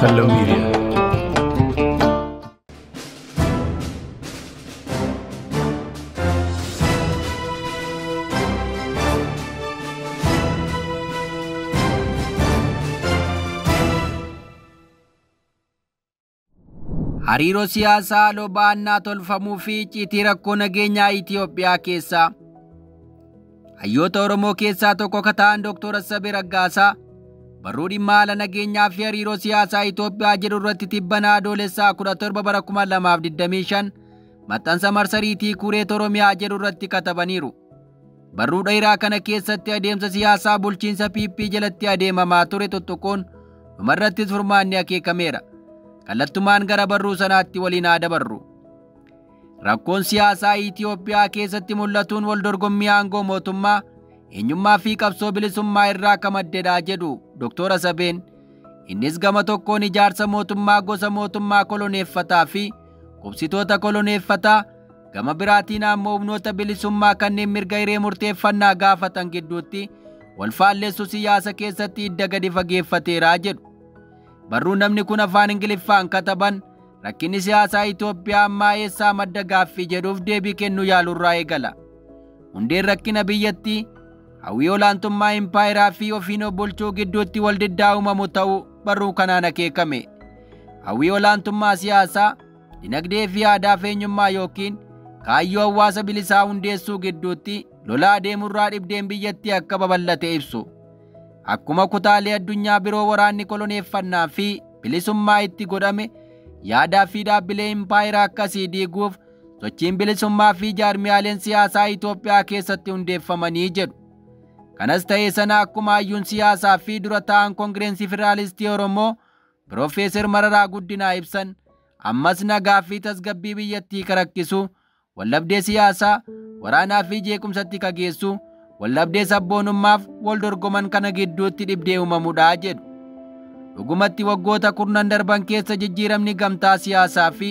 Hello Media. Hariiroo siyaasaa loba'annaa tolfamuu fi icciitii rakkoo nageenyaa Itoophiyaa keessaa hayyoota Oromoo keessaa tokko kan ta'an Dr. Assabee Raggaasaa barruu dhimma haala nageenyaa fi hariiroo siyaasaa Itoophiyaa jedhu irratti tibbanaa Adoolessaa 17 bara 2025 maxxansa marsariitii Kureet Oromiyaa jedhu irratti katabaniiru. Barruu dheeraa kana keessatti adeemsa siyaasaa bulchiinsa PP jalatti adeemamaa ture tuttuquun dhumarrattis furmaanni akeekameera. Kallattumaan gara barruu sanaatti waliin haa dabarru. Rakkoon siyaasaa Itoophiyaa keessatti mul'atuun wal dorgommii aangoo mootummaa eenyummaa fi qabsoo bilisummaa irraa kan maddedha jedhu Dr. Asabeen. Innis gama tokkoon ijaarsa mootummaa gosa mootummaa koloneeffataa fi qubsitoota koloneeffataa, gama biraatiin ammoo humnoota bilisummaa kanneen mirga hiree murteeffannaa gaafatan gidduutti wal faalleessu siyaasa keessatti hidda gadi fageeffateera jedhu. Barruu namni kun afaan Ingiliffaan kataban rakkinni siyaasaa Itoophiyaa ammaa eessaa madda gaaffii jedhuuf deebii kennuu yaalurraa eegala. Hundeen rakkina biyyattii hawwii olaantummaa impaayeraa fi ofiin of bulchuu gidduutti wal diddaa uumamu ta'uu barruu kanaan akeekame. Hawwii olaantummaa siyaasaa, dinagdee fi aadaa fi eenyummaa yookiin kaayyoo hawaasa bilisaa hundeessuu gidduutti lola adeemurraa dhibdeen biyyattii akka babal'ate ibsu. Akkuma kutaalee addunyaa biroo waraanni koloneeffannaa fi bilisummaa itti godhame yaadaa fi dhaabbilee impaayeraa akkasii diiguuf sochiin bilisummaa fi jaarmiyaaleen siyaasaa Itoophiyaa keessatti hundeeffamanii jedhu. Kanas ta'ee sana akkuma hayyuun siyaasaa fi dura ta'an Koongireensii Federaalistii Oromoo Piroofeesar Mararaa Guddinaa ibsan ammas nagaa fi tasgabbii biyyattii karakkisu, wallabdee siyaasaa, waraanaa fi jeequmsatti kageessu, wallabdee sabboonummaaf wal dorgoman kana gidduutti dhibdee uumamudha jedhu. Dhugumatti waggoota kurnan darban keessa jijjiiramni gamtaa siyaasaa fi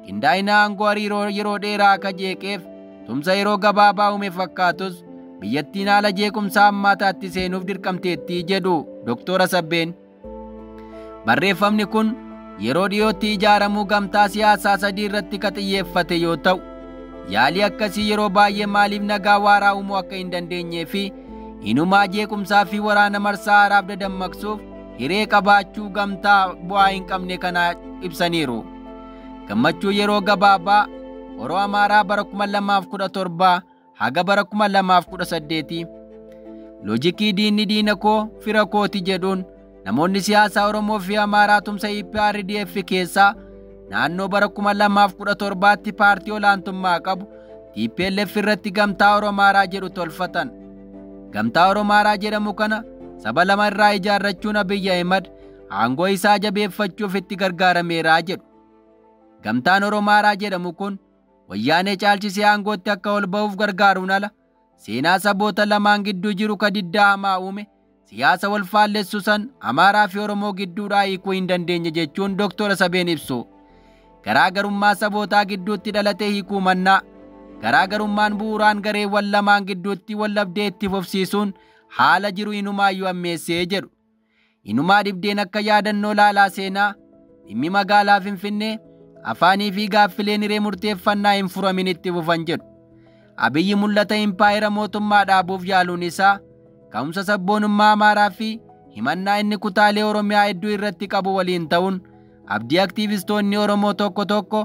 qindaa'ina aangoo hariiroo yeroo dheeraa akka jeeqeef tumsa yeroo gabaabaa uume fakkaatus biyyattiin haala jeequmsaa hammaataatti seenuuf dirqamteetti jedhu Dr. Asabbeen. Barreeffamni kun yeroo dhiyootti ijaaramuu gamtaa siyaasaa sadii irratti kan xiyyeeffate yoo ta'u, yaalii akkasii yeroo baay'ee maaliif nagaa waaraa uumuu akka hin dandeenyee fi inumaa jeequmsaa fi waraana marsaa haaraaf dadammaqsuuf hiree qabaachuu gamtaa bu'aa hin qabne kana ibsaniiru. Gammachuu yeroo gabaabaa Oromoo Amaaraa bara 2017 haga bara 2018 loojikii diinni diina koo fira kooti jedhuun namoonni siyaasaa Oromoo fi Amaaraa tumsa EPRDF keessaa naannoo bara 2017tti paartii olaantummaa qabu TPLF irratti gamtaa Oromaaraa jedhu tolfatan. Gamtaa Oromaaraa jedhamu kana saba lama irraa ijaarrachuun Abiyyi Ahimad aangoo isaa jabeeffachuuf itti gargaarameera jedhu. Gamtaan Oromaaraa jedhamu kun wayyaanee caalchisee aangootti akka ol ba'uuf gargaaruun ala seenaa saboota lamaan gidduu jiru ka diddaa hamaa uume siyaasa wal faallessu san Amaaraa fi Oromoo gidduudhaa hiikuu hin dandeenye jechuun Dr. Asabeen ibsu. Garaagarummaa sabootaa gidduutti dhalate hiikuu mannaa garaagarummaan bu'uuraan gareewwan lamaan gidduutti wallabdee itti fufsiisuun haala jiru inumaayyuu ammeessee jedhu. Inumaa dhibdeen akka yaadannoo laalaa seenaa dhimmi magaalaa Finfinnee afaanii fi gaaffileen hiree murteeffannaa hin furamin itti fufan jedhu. Abiyyi mul'ata impaayera mootummaa dhaabuuf yaaluun isaa ka'umsa sabboonummaa Amaaraa fi himannaa inni kutaalee Oromiyaa hedduu irratti qabu waliin ta'uun abdii aktiivistoonni Oromoo tokko tokko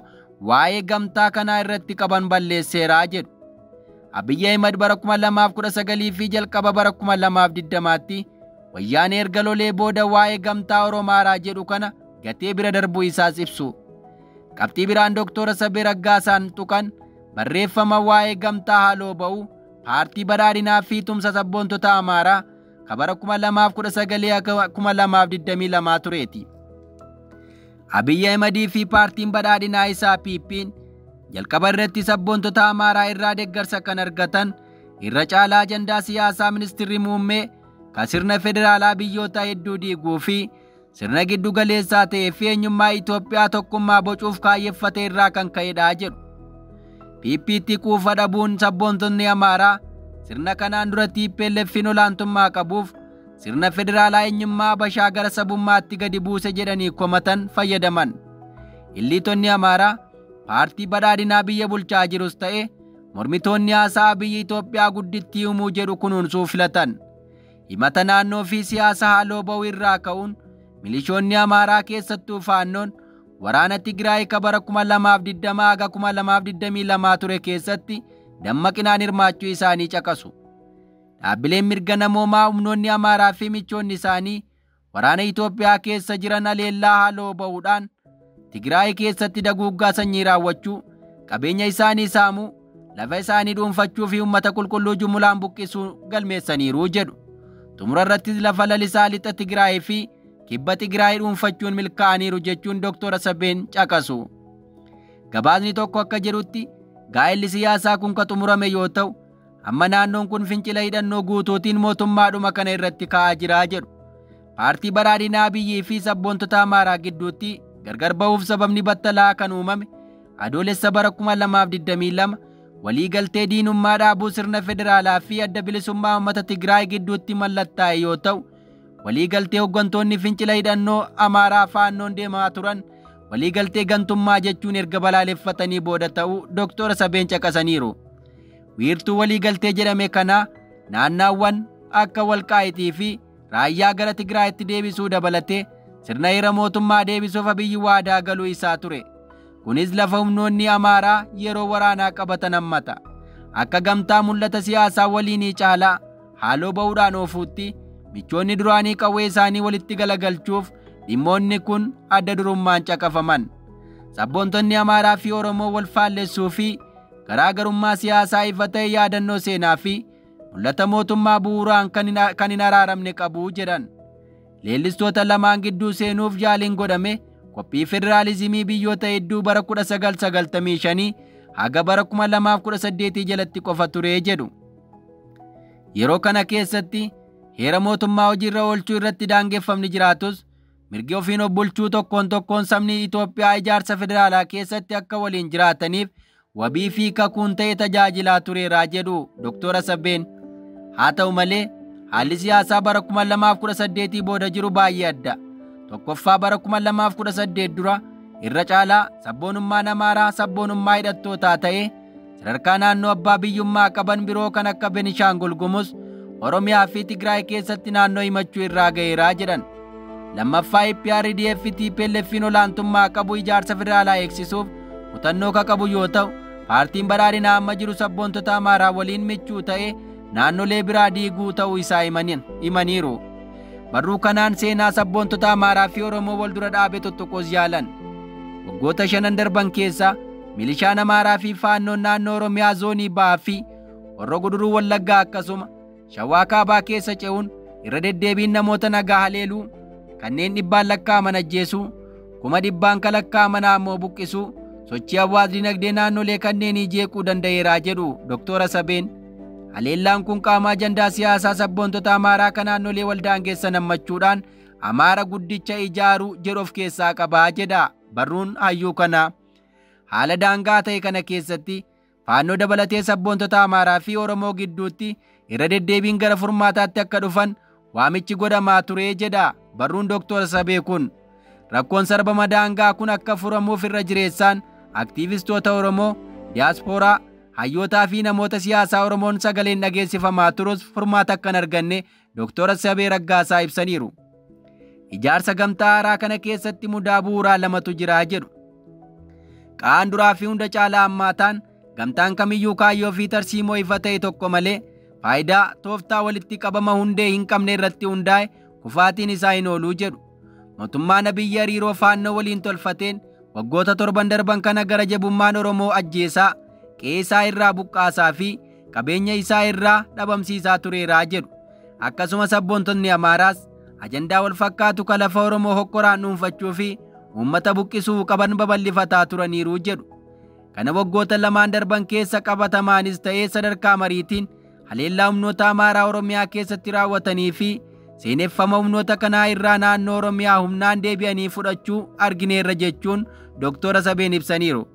waa'ee gamtaa kanaa irratti qaban balleesseeraa jedhu. Abiyyi Ahimad bara 2019 fi jalqaba bara 2020tti wayyaanee erga lolee booda waa'ee gamtaa Oromaaraa jedhu kana gatee bira darbuu isaas ibsu. Qabxii biraan Dr. Asabee Raggaasaan tuqan barreeffama waa'ee gamtaa haaloo ba'uu paartii badhaadhinaa fi tumsa sabboontota Amaaraa ka bara 2019 2022 tureeti. Abiyyi Ahimad fi paartiin badhaadhinaa isaa PP'n jalqaba irratti sabboontota Amaaraa irraa deeggarsa kan argatan irra caalaa ajandaa siyaasaa ministeerri muummee kan sirna federaalaa biyyoota hedduu diiguu fi sirna giddu galeessaa ta'ee fi eenyummaa Itoophiyaa tokkummaa bocuuf kaayyeffate irraa kan ka'edha jedhu. PP'tti quufa dhabuun sabboontonni Amaaraa sirna kanaan dura TPLF'n olaantummaa qabuuf sirna federaalaa eenyummaa Habashaa gara sabummaatti gadi buuse jedhanii komatan fayyadaman. Illiitonni Amaaraa paartii badhaadhinaa biyya bulchaa jirus ta'e mormitoonni haasaa biyya Itoophiyaa guddittii uumuu jedhu kunuunsuu filatan. Himata naannoo fi siyaasa haaloo ba'uu irraa ka'uun milishoonni Amaaraa keessattuu Faannoon waraana Tigraay ka bara 2020 haga 2022 ture keessatti dammaqinaan hirmaachuu isaanii caqasu. Dhaabbileen mirga namoomaa humnoonni Amaaraa fi michoonni isaanii waraana Itoophiyaa keessa jiran haleellaa haaloo ba'uudhaan Tigraay keessatti daguuggaa sanyii raawwachuu, qabeenya isaanii saamuu, lafa isaanii dhuunfachuu fi uummata qulqulluu jumulaan buqqisuu galmeessaniiru jedhu. Xumura irrattis lafa lalisaa lixa Tigraay fi kibba Tigraay dhuunfachuun milkaa'aniiru jechuun Dr. Asabeen caqasu. Gabaasni tokko akka jedhutti gaa'elli siyaasaa kun ka xumurame yoo ta'u, amma naannoon kun fincila hidhannoo guutuutiin mootummaadhuma kana irratti ka'aa jira jedhu. Paartii badhaadhinaa biyyii fi sabboontota Amaaraa gidduutti gargar ba'uuf sababni battalaa kan uumame adoolessa bara 2022 waliigaltee diinummaa dhaabuu sirna federaalaa fi adda bilisummaa uummata Tigraay gidduutti mallattaa'e yoo ta'u, waliigaltee hooggantoonni fincila hidhannoo Amaaraa Faannoon deemaa turan waliigaltee gantummaa jechuun erga balaaleffatanii booda ta'uu Dr. Asabeen caqasaniiru. Wiirtuu waliigaltee jedhame kana naannaawwan akka Walqaayitii fi raayyaa gara Tigraayitti deebisuu dabalatee sirna heera mootummaa deebisuuf Abiyyi waadaa galuu isaa ture. Kunis lafa humnoonni Amaaraa yeroo waraanaa qabatan hammata. Akka gamtaa mul'ata siyaasaa waliinii caalaa haaloo ba'uudhaan oofuutti michoonni duraanii qawwee isaanii walitti galagalchuuf dhimmoonni kun adda durummaan caqafaman. Sabboontonni Amaaraa fi Oromoo wal faallessuu fi garaagarummaa siyaasaa ifa ta'e yaadannoo seenaa fi mul'ata mootummaa bu'uuraan kan hin araaramne qabu jedhan. Leellistoota lamaan gidduu seenuuf yaaliin godhame qophii federaalizimii biyyoota hedduu bara 1995 haga bara 2018 jalatti qofa ture jedhu. Yeroo kana keessatti heera mootummaa hojiirra oolchuu irratti daangeffamni jiraatus mirgi ofiin of bulchuu tokkoon tokkoon sabni Itoophiyaa ijaarsa federaalaa keessatti akka waliin jiraataniif wabii fi kakuun ta'e tajaajilaa tureeraa jedhu Dr. Asabeen. Haa ta'u malee haalli siyaasaa bara 2018 booda jiru baay'ee adda. Tokkoffaa bara 2018 dura irra caalaa sabboonummaan Amaaraa sabboonummaa hidhattootaa ta'e sadarkaa naannoo abbaa biyyummaa qaban biroo kan akka Benishaangul Gumuz, Oromiyaa fi Tigraay keessatti naannoo himachuu irraa ga'eeraa jedhan. Lammaffaa EPRDF fi TPLF'n olaantummaa qabu ijaarsa federaalaa eegsisuuf kutannoo ka qabu yoo ta'u, paartiin badhaadhinaa amma jiru sabboontota Amaaraa waliin michuu ta'e naannolee biraa diiguu ta'uu isaa himaniiru. Barruu kanaan seenaa sabboontota Amaaraa fi Oromoo wal dura dhaabe tuttuquus yaalan. Waggoota 5 darban keessa milishaan Amaaraa fi Faannoon naannoo Oromiyaa zoonii Ba'aa fi Horroo Guduruu Wallaggaa akkasuma Shawaa Kaabaa keessa ce'uun irra deddeebiin namoota nagaa haleeluu, kanneen dhibbaan lakkaa'aman ajjeesuu, kuma dhibbaan kan lakkaa'aman ammoo buqqisuu, sochii hawaas dinagdee naannolee kanneenii jeequu danda'eeraa jedhu Dr. Asabeen. Haleellaan kun qaama ajandaa siyaasaa sabboontota Amaaraa kan naannolee waldaangeessan hammachuudhaan Amaara guddicha ijaaruu jedhu of keessaa qabaa jedha barruun hayyuu kanaa. Haala daangaa ta'e kana keessatti Faannoo dabalatee sabboontota Amaaraa fi Oromoo gidduutti irra deddeebiin gara furmaataatti akka dhufan waamichi godhamaa ture jedha barruun Dr. Asabee kun. Rakkoon sarbama daangaa kun akka furamuuf irra jireessaan aktiivistoota Oromoo, diyaaspooraa, hayyootaa fi namoota siyaasaa Oromoon sagaleen dhageessifamaa turus furmaata akka hin arganne Dr. Asabee Raggaasaa ibsaniiru. Ijaarsa gamtaa haaraa kana keessatti mudaa bu'uuraa lamatu jira jedhu. Qa'aan duraa fi hunda caalaa hammaataan gamtaan kamiyyuu kaayyoo fi tarsiimoo ifa ta'e tokko malee faayidaa tooftaa walitti qabama hundee hin qabne irratti hundaa'e kufaatiin isaa hin ooluu jedhu. Mootummaan Abiyyi hariiroo Faannoo waliin tolfateen waggoota 7 darban kana gara jabummaan Oromoo ajjeesaa, qe'ee isaa irraa buqqaasaa fi qabeenya isaa irraa dhabamsiisaa tureeraa jedhu. Akkasuma sabboontonni Amaaraas ajandaa wal fakkaatu kan lafa Oromoo hokkoraan dhuunfachuu fi uummata buqqisuu qaban babal'ifataa turaniiru jedhu. Kana waggoota 2 darban keessa qabatamaanis ta'ee sadarkaa mariitiin haleellaa humnoota Amaaraa Oromiyaa keessatti raawwatanii fi seeneffama humnoota kanaa irraa naannoo Oromiyaa humnaan deebi'anii fudhachuu argineerra jechuun Dr. Asabeen ibsaniiru.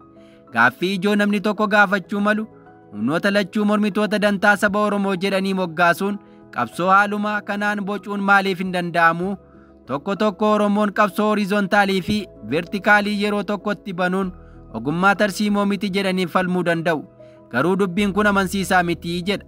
Gaaffii ijoo namni tokko gaafachuu malu humnoota lachuu mormitoota dantaa saba Oromoo jedhanii moggaasuun Qabsoo haaluma kanaan bocuun maaliif hin danda'amu? Tokko tokko Oromoon qabsoo horizontaalii fi vertikaalii yeroo tokkotti banuun ogummaa tarsiimoo miti jedhanii falmuu danda'u. Garuu dubbiin kun amansiisaa miti jedha.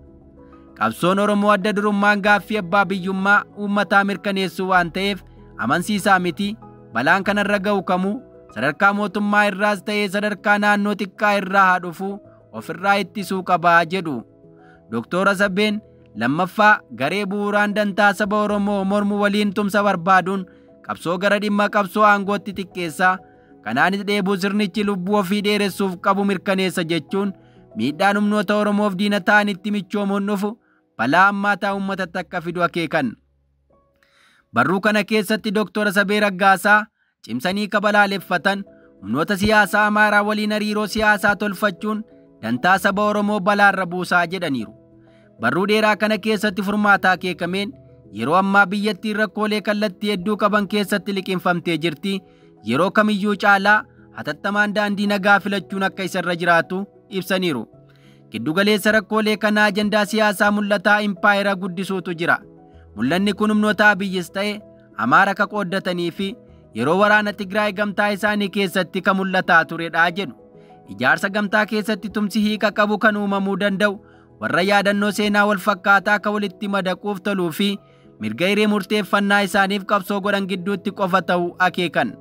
Qabsoon Oromoo adda durummaan gaaffii abbaa biyyummaa uummataa mirkaneessuu waan ta'eef amansiisaa miti. Balaan kanarra ga'u kamuu sadarkaa mootummaa irraas ta'ee sadarkaa naannoo xiqqaa irraa haa dhufu ofirraa ittisuu qabaa jedhu. Dooktor Asabbeen lammaffaa garee bu'uuraan dantaa saba Oromoo mormu waliin tumsa barbaaduun qabsoo gara dhimma qabsoo aangootti xiqqeessaa. Kanaanis dheebuu sirnichi lubbuu ofii dheeressuuf qabu mirkaneessa jechuun miidhaan humnoota Oromoof diina ta'anitti michoomuun dhufu balaa hammaataa uummatatti akka fidu akeekan. Barruu kana keessatti Dooktor Asabee Raggaasaa cimsanii kabalaaleffatan humnoota siyaasaa Amaaraa waliin hariiroo siyaasaa tolfachuun dantaa saba Oromoo balaarra buusaa jedhaniiru. Barruu dheeraa kana keessatti furmaata akeekameen yeroo ammaa biyyattiin rakkoolee kallattii hedduu qaban keessatti liqinfamtee jirti. Yeroo kamiyyuu caalaa hatattamaan daandii nagaa filachuun akka isarra jiraatu ibsaniiru. Giddugaleessa rakkoolee kanaa ajandaa siyaasaa mul'ataa impaayera guddisuutu jira. Mul'anni kun humnoota Abiyyis ta'e Amaara ka qooddatanii fi yeroo waraana Tigraay gamtaa isaanii keessatti ka mul'ataa turedha jedhu. Ijaarsa gamtaa keessatti tumsi hiika qabu kan uumamuu danda'u warra yaadannoo seenaa wal fakkaataa ka walitti madaquuf toluu fi mirga hiree murteeffannaa isaaniif qabsoo godhan gidduutti qofa ta'uu akeekan.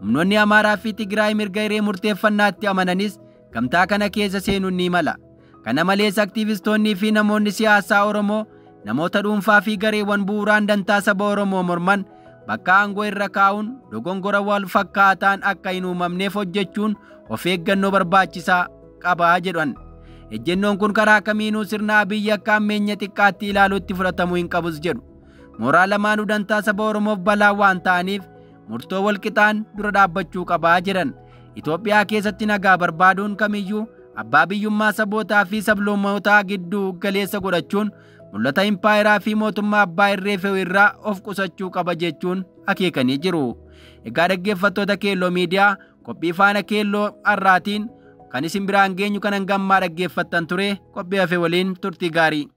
Humnoonni Amaaraa fi Tigraay mirga hiree murteeffannaatti amananis gamtaa kana keessa seenuun ni mala. Kana malees aktiivistoonnii fi namoonni siyaasaa Oromoo namoota dhuunfaa fi gareewwan bu'uuraan dantaa saba Oromoo morman bakka aangoo irra kaa'uun dogongora wal fakkaataan akka hin uumamneef hojjechuun of eeggannoo barbaachisaa qabaa jedhan. Ejjennoon kun karaa kamiinuu sirna Abiyyi akka hammeenya xiqqaatti ilaaluutti fudhatamuu hin qabus jedhu. Mooraa lamaanuu dantaa saba Oromoof balaa waan ta'aniif murtoo walqixaan dura dhaabbachuu qabaa jedhan. Itoophiyaa keessatti nagaa barbaaduun kamiyyuu abbaa biyyummaa sabootaa fi sablammootaa gidduu galeessa godhachuun mul'ata impaayeraa fi mootummaa abbaa irree fe'u irraa of qusachuu qaba jechuun akeekanii jiru. Egaa dhaggeeffattoota Keelloo Miidiyaa qophii faana Keelloo har'aatiin kan isin biraan geenyu kanan gammaa dhaggeeffattan ture qophii hafe waliin turtii gaarii.